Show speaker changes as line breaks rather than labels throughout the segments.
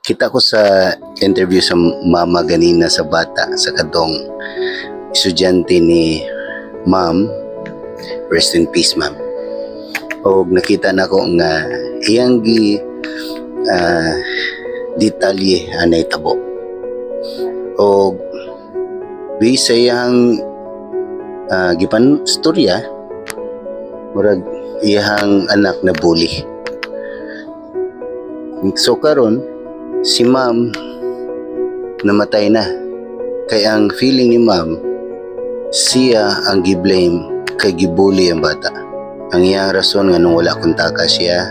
Kita ko sa interview sa mama ganina sa bata, sa katong estudyante ni ma'am. Rest in peace, ma'am. Og nakita nako nga iyang gi detalye ang nahitabo og based sa iyang gipan storya, murag iyang anak na bully. So karon si ma'am namatay na, kay ang feeling ni ma'am, siya ang gi-blame kay gibully ang bata. Ang iyang rason, nganong wala kontaka siya,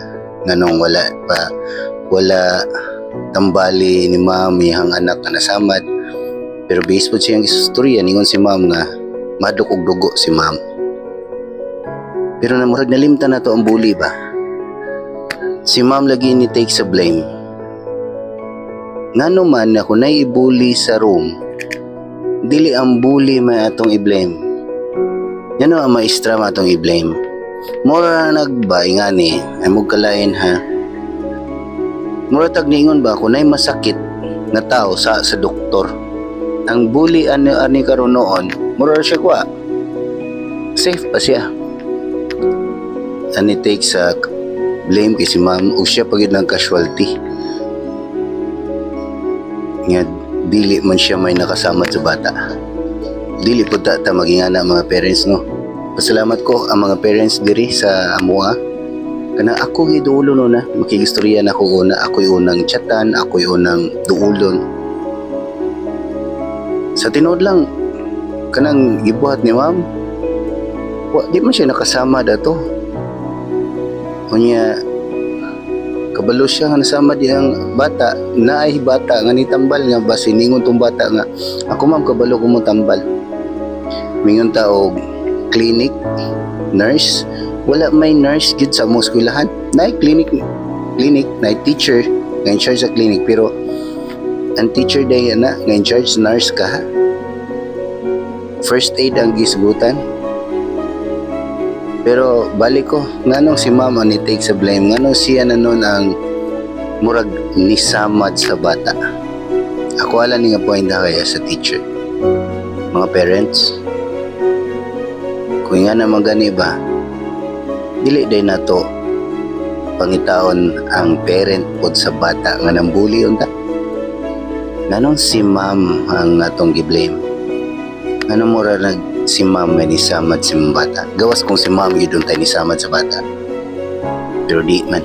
nganong wala pa, wala tambali ni ma'am iyang anak nga nasamad. Pero based po siyang istorya, ningon si ma'am nga madok og dugo si ma'am. Pero na murag nalimtan na to ang bully ba. Si ma'am lagi ni take sa blame. Ngano man na kung ibully sa room, dili ang bully may atong i-blame? Ngano ang maestra man atong i-blame? Mura nagba ingani, ay mo kalain ha. Mura tag niingon ba, kung nay masakit nga tao sa doktor. Ang bully ani ani karon noon, mura siya kwa. Safe pa siya. Ani take sa blame kay si ma'am o siya pagid ng casualty. Nga dili man siya may nakasama sa bata. Dili po ta magingana mga parents, no. Pasalamat ko ang mga parents diri sa amoa. Kana ako gidulo no na makigistorya na ako una, ako'y unang chatan, ako'y unang duulon. Sa tinuod lang, kanang gibuhat ni ma'am, wa di man siya nakasama dato. Unya kabalo siya nga nasama dihang bata, naay bata nga nitambal nga basi ningon tong bata nga, "Ako ma'am, kabalo ko mo tambal." Mingon ta og clinic nurse, wala may nurse gid sa among eskwelahan. Naay clinic, naay teacher nga in charge sa clinic, pero ang teacher day na nga in charge nurse ka ha. First aid ang gisgutan. Pero balik ko, nganong si mama ni take sa blame? Nganong siya na nun ang murag nisamad sa bata? Ako ala ni nga point na kaya sa teacher. Mga parents, kung nga naman gani ba, dili day nato pangitaon ang parent pod sa bata nga nambully unta. Nganong si ma'am ang atong gi-blame? Ngano mura nag si ma'am may nisamad si bata? Gawas kung si ma'am yun tayo nisamad sa bata. Pero di man.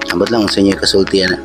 Ambot lang sa inyo kasulti na.